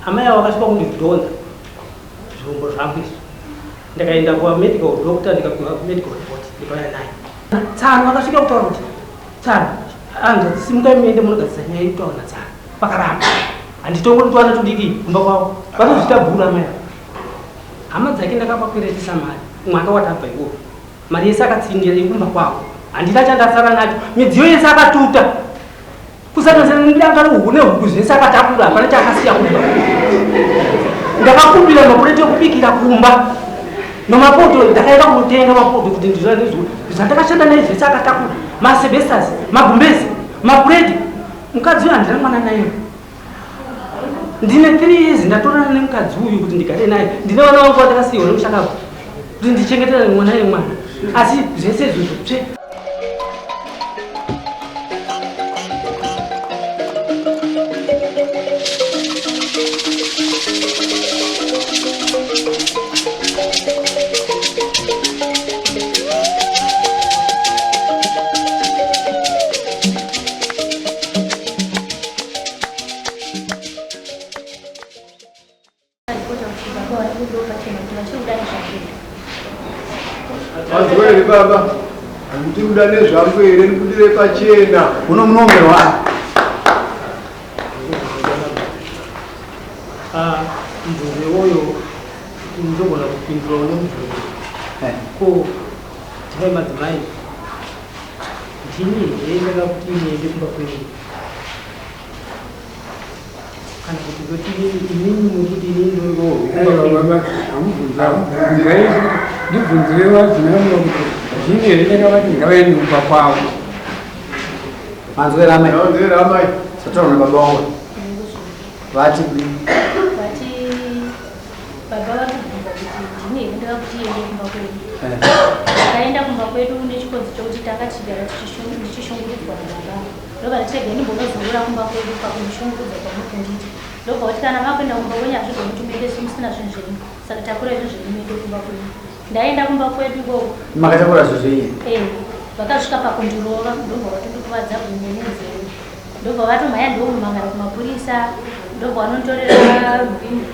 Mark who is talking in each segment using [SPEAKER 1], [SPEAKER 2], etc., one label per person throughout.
[SPEAKER 1] Amai avo vakasvika kundidhonza zvirombo zvangu izvi. Ndakaenda kumedical doctor ndikapiwa medical report ndikauya naye. Tsano vakasvika kutaura kuti tsano anzwa simukai muende munogadzisa nyaya yekutaura natsano. Vakaramba. Handitongori twana tudiki kumba kwavo. Vanozviita bhuru amai ava. Hama dzake ndakavakweretesa mari mwaka watabva iwowo. Mari yese akatsindira yekumba kwavo. Handina chandasara nacho. Midziyo yese akatuta. Kusanganisira nedanga rehuku nehuku zvese akatakura hapana chaakasiya kumba. Ndakakumbira mapureti ekubikira kumba. Nomapoto ndakaenda kunotenga mapoto kuti ndizvo zvandakashanda naye zvese akatakura. Masebesters, magumbezi, mapureti. Mukadzi uyu handina mwana naye. Ndine 3 years ndatorana nemukadzi uyu kuti ndigare naye. Ndine vana vangu vandakasiyiwa nemushakabvu kuti ndichengeterane mwana yemwana. Asi zvese izvozvo tsve.
[SPEAKER 2] Manzwa here baba? Handiti kuda nezvangu here ndibudire pachena.
[SPEAKER 3] Uno munomerwa.
[SPEAKER 1] Ah, mubvunzo iwoyo ndogona kupindura une mubvunzo.
[SPEAKER 3] Eh.
[SPEAKER 1] Ko tine madzimai ndini here ndakakuti muende kumba kwenyu? Kana kuti ndoti inini muri kuti inini ndorirohwa
[SPEAKER 2] ndibvunzire vadzimai vangu kuti ndini here ndakavati ngavaende kumba kwavo.
[SPEAKER 3] Manzwera amai.
[SPEAKER 2] Manzwera amai.
[SPEAKER 3] Sataura nababa wangu. Vati kudii?
[SPEAKER 4] Vati baba vatibvunza kuti ndini here ndakakuti iende kumba kwedu.
[SPEAKER 3] Eh.
[SPEAKER 4] Takaenda kumba kwedu nechikonzi chokuti tanga tichigara tichishungurudzwa nababa. Ndobva ndati regai ndimbonozorora kumba kwedu pakundishungurudza kwamuri kundiita. Ndobva vati kana makuenda kumba kwenyu hazvigoni kuti muende musina zvinhu zvenyu. Saka takurai zvinhu zvenyu muende kumba kwenyu. Ndaenda kumba kwedu ikoko.
[SPEAKER 3] Makatakura zvinhu zvenyu?
[SPEAKER 4] Eh. Vakasvika pakundirova ndobva vatondikuvadza gumbo nenzeve. Ndobva vatomhanya ndokumhangara kumapurisa ndobva vanonditorera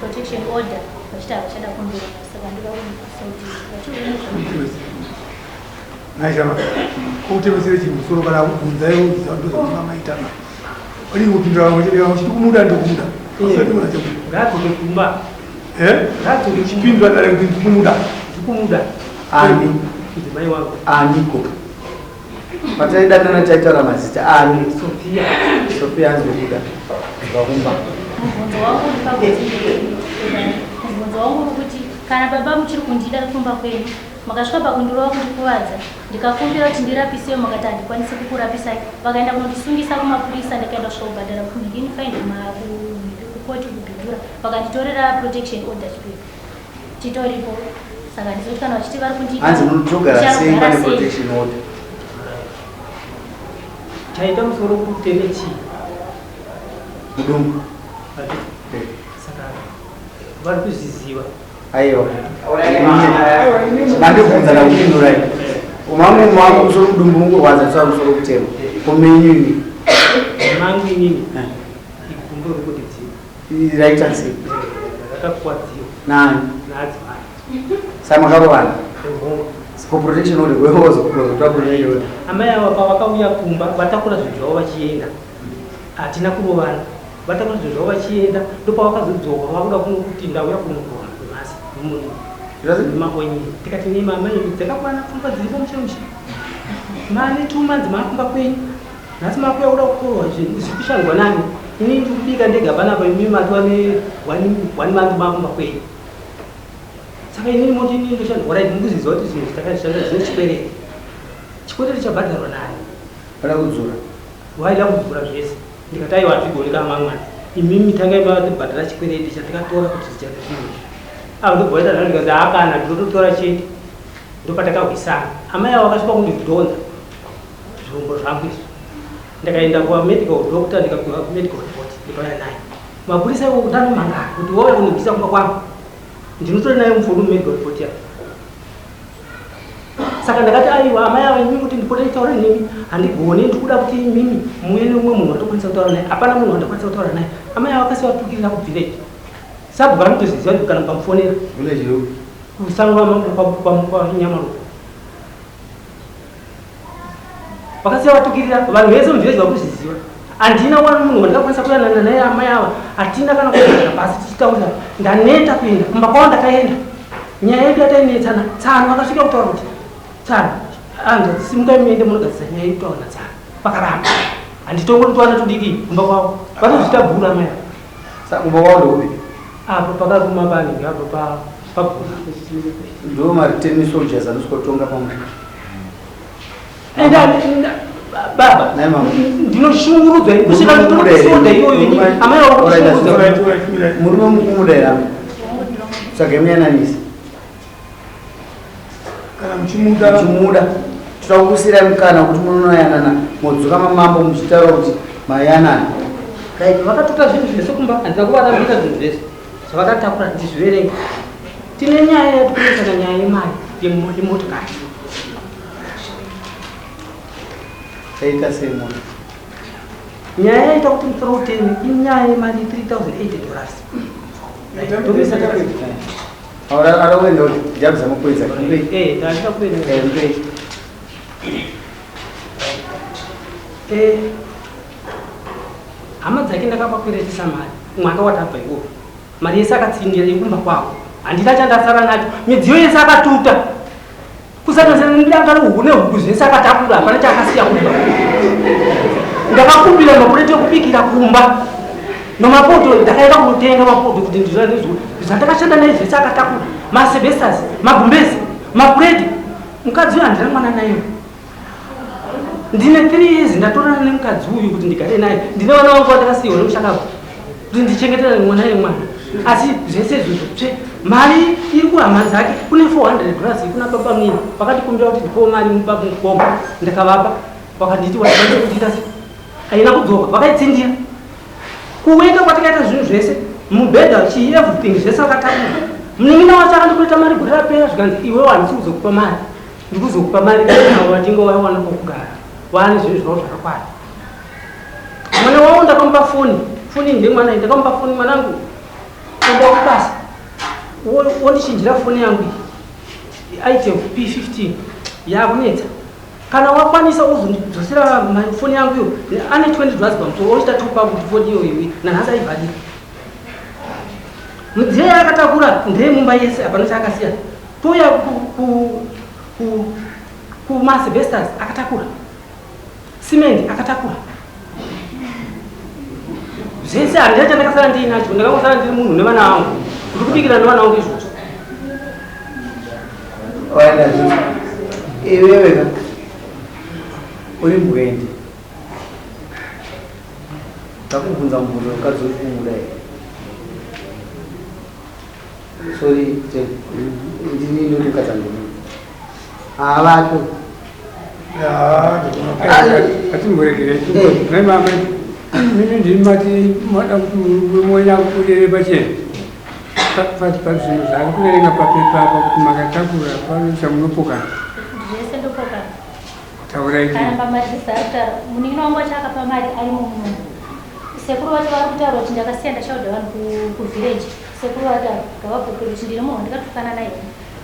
[SPEAKER 4] protection order vachiti havachada kundiona saka ndoda kunzwisisa kuti vachiona
[SPEAKER 2] zvamunoita. Naishama, kutemesere chii musoro kana kubvunza iwe ndozvamunga maita ma. Uri kupindura vamwe chete vamwe chiti kumuda ndokumuda. Asati muna chekuda.
[SPEAKER 1] Ngaadzoke kumba.
[SPEAKER 2] Eh?
[SPEAKER 1] Ngaadzoke kumba.
[SPEAKER 2] Chipindura dare kuti ndikumuda.
[SPEAKER 1] Ndikumuda.
[SPEAKER 3] Ani?
[SPEAKER 1] Mudzimai wangu.
[SPEAKER 3] Aniko? Pataidanana taitaura mazita ani?
[SPEAKER 1] Sofia.
[SPEAKER 3] Sofia anzi kubuda kubva kumba.
[SPEAKER 4] Mubvunzo wangu uri pakuti mubvunzo wangu uri kuti kana baba muchiri kundida kumba kwenyu makasvika pakundirova kundikuvadza ndikakumbira kuti ndirapisewo makati handikwanisi kukurapisai vakaenda kunondisungisa kumapurisa ndikaenda kusvika kubhadhara kumhikini fine kukoti kubhindura vakanditorera protection order chipepa titoripo saka ndizoti kana vachiti vari kundiita
[SPEAKER 3] Hanzi munotogara sei pane protection order?
[SPEAKER 1] Chaita musoro kuteme chii?
[SPEAKER 3] Mudumbu.
[SPEAKER 1] Handiti?
[SPEAKER 3] Eh.
[SPEAKER 1] Saka vari kuzviziva.
[SPEAKER 3] Aiwa. Mandibvunza ndakupindurai. Mangu mangu musoro mudumbu mukurwadza ndisava musoro kutema. Kumenyu ini.
[SPEAKER 1] Mangu inini
[SPEAKER 3] Eh.
[SPEAKER 1] igumbo riri kundidziva.
[SPEAKER 3] Raita sei?
[SPEAKER 1] Rakakuwadziwa
[SPEAKER 3] Nani?
[SPEAKER 1] naadzimai.
[SPEAKER 3] Saka makarovana?
[SPEAKER 1] Ehongo.
[SPEAKER 3] Ko protection order wewozokuzotora protection order.
[SPEAKER 1] Amai ava pavakauya kumba vatakura zvinhu zvavo vachienda. Hatina kurovana. Vatakura zvinhu zvavo vachienda ndopavakazodzoka vakuda kuti ndauya kunokuona nhasi nemaonyi tikati nei mama imi dzakakwana pfungwa dziripo mushe mushe mane 2 months maakumba kwenyu nhasi makuya kuda kukorwa zvinhu zviri kushandwa nani ini ndiri kubika ndega panapa imi matova ne one month maakumba kwenyu saka inini moti inini ndoshandwa right mukuzviziva kuti zvinhu zvitakazvishanda zvine chikwereti chikwereti chabhadharwa nani
[SPEAKER 3] Vada kudzura.
[SPEAKER 1] Vaida kudzura zvese ndikati aiwa hazvigoni kana mangwana imimi tangai mabhadhara chikwereti chandikatora kuti zvichande zvinhu izvi ava ndobva vaita nharo ndikati haakana ndinototora chete ndopatakahwisana amai avo vakasvika kundidhonza zvirombo zvangu izvi ndakaenda kumedical doctor ndikapiwa medical report ndikauya naye mapurisa iwo ndanomhangara kuti wauya kundibvisa kumba kwangu ndinotori naye mufoni mumedical report yake Saka ndakati aiwa amai ava imimi kuti ndipote nditaure nemi handigoni ndikuda kuti imimi muuye neumwe munhu watokwanisa kutaura naye. Hapana munhu wandakwanisa kutaura naye. Amai ava vakasiya vatukirira kubvira izvi. Sabhuku anotozviziva kuti kana mukamufonera.
[SPEAKER 3] Village road.
[SPEAKER 1] Kusango kwaNyamaropa. Vakasiya vatukirira vanhu vese muvillage vakuzviziva. Handina wani munhu wandakakwanisa kuyanana naye amai ava. Hatina kana kugara pasi tichitaurira. Ndaneta kuenda kumba kwavo ndakaenda. Nyaya yedu yatainetsana tsano vakasvika kutaura kuti tsano hanzvadzi simukai muende munogadzisa nyaya yedu kutaura natsano. Vakaramba. Handitongori twana tudiki kumba kwavo. Vanozviita bhuru amai ava.
[SPEAKER 3] Saka kumba kwavo ndekupi?
[SPEAKER 1] Apo pakaruma panenge apo pa pagura.
[SPEAKER 3] Ndo mareturn soldiers anosvikotonga pamusha.
[SPEAKER 1] Enda baba.
[SPEAKER 3] Naye mama.
[SPEAKER 1] Ndinoshungurudzwa ini kusvika nditosoda iyoyo ini. Amai vavo kushungurudzwa.
[SPEAKER 3] Murume mukumuda here amai? Tsvagai muyananisi.
[SPEAKER 2] Kana muchimuda.
[SPEAKER 3] Muchimuda. Toda kukusiirai mukana kuti munonoyanana modzoka mamambo muchitaura kuti mayanana.
[SPEAKER 1] Right, vakatuta zvinhu zvese kumba handina kuvarambira zvinhu zvese zvavakatakura ndizviverenge. Tine nyaya yatikunetsana nyaya yemari yemotokari.
[SPEAKER 3] Taita sei mota?
[SPEAKER 1] Nyaya yaita kuti musoro uteme inyaya yemari 3080 dollars. Tomisa
[SPEAKER 3] Ara kuenda kuti jabza mukwedza. Mbei.
[SPEAKER 1] Eh, ndachida kuenda.
[SPEAKER 3] Eh, mbei.
[SPEAKER 1] Eh. Hama dzake ndakavakweretesa mari mwaka watabva iwowo. Mari yese akatsindira yekumba kwavo. Handina chandasara nacho. Midziyo yese akatuta. Kusanganisira nedanga rehuku nehuku zvese akatakura hapana chaakasiya kumba. Ndakakumbira mapureti ekubikira kumba. Nomapoto ndakaenda kunotenga mapoto kuti ndizvo zvandakashanda naye zvese akatakura. Masebesters, magumbezi, mapureti. Mukadzi uyu handina mwana naye. Ndine 3 years ndatorana nemukadzi uyu kuti ndigare naye. Ndine vana vangu vandakasiyiwa nemushakabvu kuti ndichengeterane mwana yemwana. Asi zvese izvozvo tsve mari iri kuhama dzake kune 400 dollars kuna baba mini vakandikumbira kuti ndipowo mari mubaba mukoma ndakavapa vakanditi waikwanisa kundiita sei haina kudzoka vakaitsindira kuweka kwatakaita zvinhu zvese mubhedha chii everything zvese vakatakura munin'ina wacho akandikureta mari gore rapera zvikanzi iwewo handisi kuzokupa mari ndikuzokupa mari kana watinge waiwana pokugara waane zvinhu zvavo zvakakwana mwana wavo ndakamupa foni foni ndemwana ndakamupa foni mwanangu enda kubasa wondichinjira foni yangu iyi itel p15 yakunetsa kana wakwanisa uzondidzosera foni yangu iyo ane 20 dollars pamusoro wochita top up kuti foni iyo iwe nanhasi aivhadira mudziyo yaakatakura ndeyemumba yese hapana chaakasiya touya kumasebesters akatakura simendi akatakura zvese handina chandakasara ndiinacho ndakangosara ndiri munhu nevana vangu ndiri kubikira nevana vangu izvozvo
[SPEAKER 3] Waenda zvino. Iwewe ka uri mbwende. Ndakubvunza mubvunzo mukadzi uri kumuda here? Sorry, ndini ndoti mukadzi andimuda. Haavake.
[SPEAKER 5] Atimboregerei. Mai mama, mimi ndimi mati mada kuti murume wenyu akubudire pachena. Pazvinhu zvaari kuverenga papepa apa kuti makatakura pano chamunopokana.
[SPEAKER 4] Zvese ndopokana.
[SPEAKER 5] Taurai.
[SPEAKER 4] Kana pamadhisa ari kutaura, munin'ina wangu wacho akapa mari arimo munomu. Sekuru vacho vari kutaura kuti ndakasiya ndashaudha vanhu kuvillage. Sekuru vataura ngavapupure kuti ndiri munhu wandikatukana naye.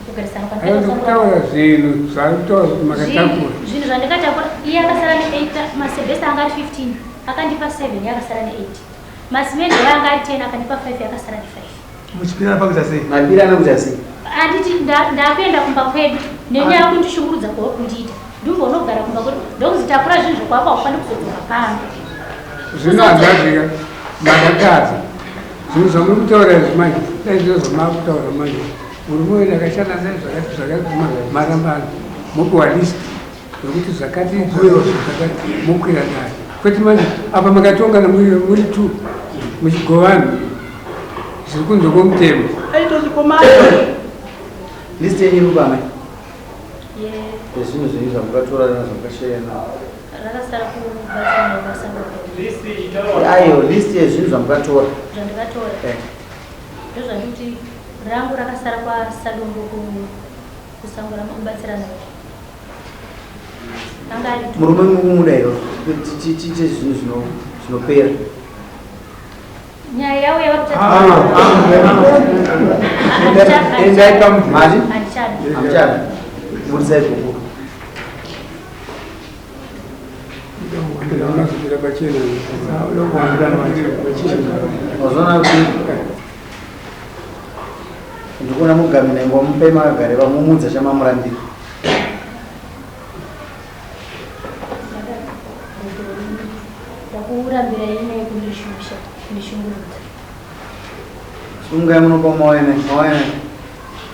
[SPEAKER 4] Kugarisana kwandakaita
[SPEAKER 5] Kutaura zvinhu zvaari kutaura kuti makatakura.
[SPEAKER 4] Zvinhu zvandikatakura iye akasara ne8 masebhesta anga ari 15 akandipa 7 iye akasara ne8. Masimende anga ari 10 akandipa 5 iye akasara ne5.
[SPEAKER 2] Muchipirana pakuita sei?
[SPEAKER 3] Mapirana kuita sei?
[SPEAKER 4] Handiti ndakuenda kumba kwedu nenyaya yekundishungurudza kwauri kundiita. Ndimbo unogara kumba kwedu ndokuzitakura zvinhu zvokwako haufaniri kuzodzoka pano.
[SPEAKER 5] Zvino hanzvadzika makatadza. Zvinhu zvamuri kutaura izvi manje dai ndizvo zvamakutaura manje. Murume uyu ndakashanda naye zvakati zvakati marambano mopiwa list yokuti zvakati zvakati mokwira naye. Kwete manje apa makatongana muri two muchigovana zviri kunze kwomutemo.
[SPEAKER 1] Aitochikomana.
[SPEAKER 3] List yenyu iri kupa amai? Yezvinhu zvenyu zvamukatora nezvamakashare navo.
[SPEAKER 4] Rakasara kubatsira basa.
[SPEAKER 3] Ayo list yezvinhu zvamukatora.
[SPEAKER 4] Zvandikatora. Ndozvandikuti rangu rakasara kwaSalongo kusango ramakubatsirana. Anga ari
[SPEAKER 3] Murume mukumuda here? Tiite zvinhu zvinopera.
[SPEAKER 4] Nyaya yavo yavari
[SPEAKER 3] Endai Mati?
[SPEAKER 4] Handichada.
[SPEAKER 3] Hamuchada. Budisai bhuku.
[SPEAKER 5] Unozopira pachena.
[SPEAKER 3] Wazoona kuti ndikuona mugamina ingwa mupe makagare vamumudza chamamurambira.
[SPEAKER 4] Ndakurambira inyaya yekundishusha, kundishungurudza.
[SPEAKER 3] Sungai munopa mawaina, mawaina.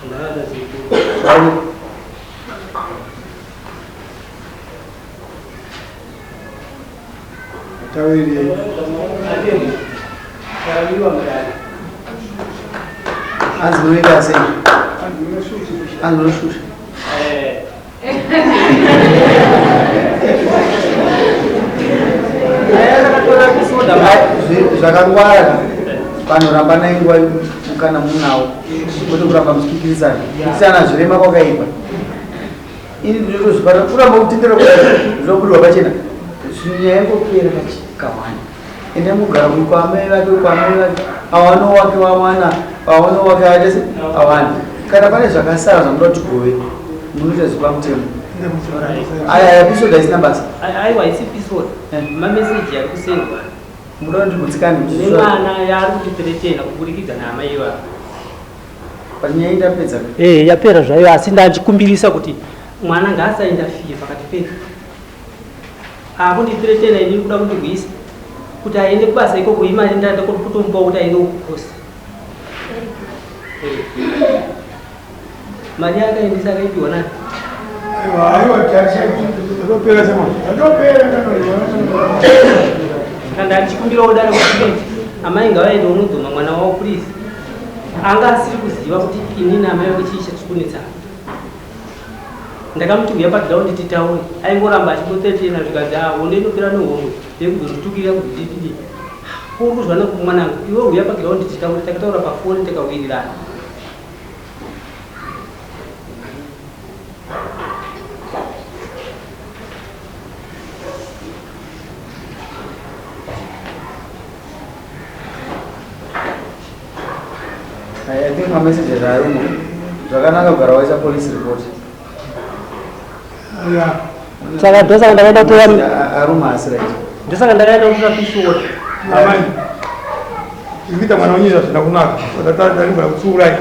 [SPEAKER 1] Ndakada sekuru.
[SPEAKER 3] Sorry.
[SPEAKER 2] Tawiri.
[SPEAKER 1] Atende. Tarabiwa mudare.
[SPEAKER 3] Hanzi munoita sei? Hanzi munoshusha.
[SPEAKER 1] Eh. Aya akatora kisoda
[SPEAKER 3] Ai, Zvakangwara panoramba naingwa kana munawo kwete kuramba muchikikirisana. Kukikisana zvirema kwakaipa. Ini ndinotozvipara kuramba kutendera kuti zvinobudirwa pachena. Nyaya ingopera kawani. Ende mugara kwamai vake kwamai vake awane wake wawana awane wake aite se awana. Kana pane zvakasara zvamunoda kuti gove munoita zvepamutemo. Aya aya episode haisina basa.
[SPEAKER 1] Aiwa isi episode.
[SPEAKER 3] Eh.
[SPEAKER 1] Mameseji ari kusendwa
[SPEAKER 3] Munoda kuti mutsikane
[SPEAKER 1] nemwana yaari kutipretena kuburikidza naamai ivavo.
[SPEAKER 3] Panyaya indapedza.
[SPEAKER 1] Eh, yapera zvayo asi ndachikumbirisa kuti mwana ngaasaenda fiye pakati pedu. Akundipretena ini kuda kundirwisa kuti aende kubasa ikoko imari ndanda kutomupa kuti aende kukosi. Eh. Mari yakaendesa akaipiwa nani?
[SPEAKER 2] Aiwa, aiwa, tatopera sema. Tatopera
[SPEAKER 1] Kana ndachikumbirawo dare kuti amai ngavaende unodzoma mwana wavo please. Anga asiri kuziva kuti inini amai vake chii chatiri kunetsana. Ndakamuti uya paground titaure, aingoramba achingotsetena zvikanzi ah honde inopera nehomwe yekuzonditukirira kuti ndididi. Ko uri kuzwa mwanangu iwe uya paground titaure, takataura pafoni tikawirirana.
[SPEAKER 3] I think mamessages arimo zvakanaka kugara waisa police report.
[SPEAKER 2] Ya.
[SPEAKER 1] Saka ndosaka ndakaenda kutora
[SPEAKER 3] Aruma asi right.
[SPEAKER 1] ndosaka ndakaenda kutora pishori.
[SPEAKER 2] Amai. Zvikuita mwana wenyu zvazvina kunaka. Vatatarimbura kutsiurai.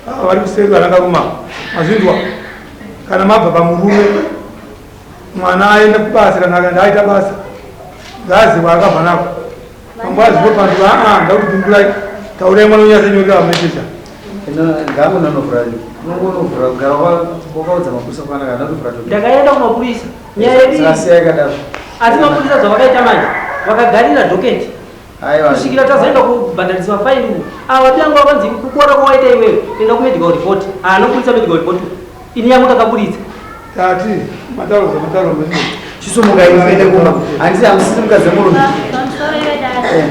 [SPEAKER 2] Ava vari kuseri vanakaruma. Mazvinzwa. Kana mabva pamurume mwana aenda kubasa kana akaenda aita basa ngaazive kwaakabva nako. Mambo azive pantu aa ndakupindurai taurai mwana wenyu asanyorera mameseji.
[SPEAKER 3] Ino ngamunonovhura unongonovhura kugara wakaudza mapurisa kwakanaka anotovhura to.
[SPEAKER 1] Ndakaenda kumapurisa. Nyaya yedu iyi.
[SPEAKER 3] Saka yakadaro.
[SPEAKER 1] Asi mapurisa zvavakaita manje vakagarira docket
[SPEAKER 3] Aiwa.
[SPEAKER 1] kusvikira tazoenda kubhadhariswa faini uku. Ava tangu vakanzi kukora kwawaita iwewe enda kumedical report. Anoburitsa medical report. Ini yangu ndakaburitsa.
[SPEAKER 2] Tati matauro zvamatauro mazvinzwa.
[SPEAKER 3] Chisumuka iwe kumba. Handisi hamusisi mukadzi wemurume.
[SPEAKER 4] Pamusoro ivedare.
[SPEAKER 3] Eh.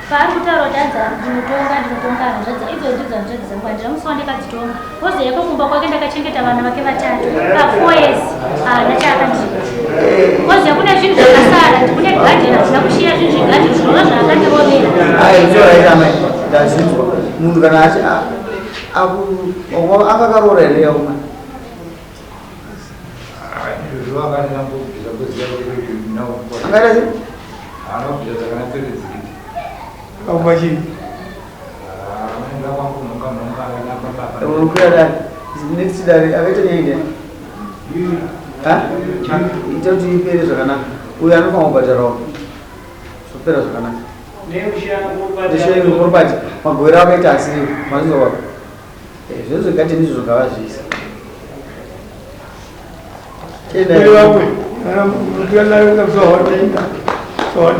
[SPEAKER 4] Paari kutaura kuti hanzi ndinotonga ndinotonga hanzvadzi idzo ndidzo hanzvadzi dzangu handina musi wandakadzitonga. Kozeyeko kumba kwake ndakachengeta vana vake vatatu pa 4 years haana chaakandiita. Koziya kune zvinhu zvakasara kune gadheni handina kushiya zvinhu zvegadheni zvinova zvaakandirovera.
[SPEAKER 3] Ai zvoraita amai. Ndazvinzwa. Munhu kana achi aku akakaroora here yauma. Angaita sei?
[SPEAKER 2] Kaumba chii?
[SPEAKER 3] Unokwira dare. Next dare akaita nyaya ndiyani? Ha? Ita kuti ipere zvakanaka. Uyu anofanira kubhadharawo. Zvopera zvakanaka. Nesharing property magovero akaita asiri mazvinzwa baba. Eh, zvese zvegadheni izvo ngavazviise.
[SPEAKER 2] Mai
[SPEAKER 3] Chiendai.
[SPEAKER 2] vakwe. Kana munokwira nayo kuda kuzohwa. Sohwa.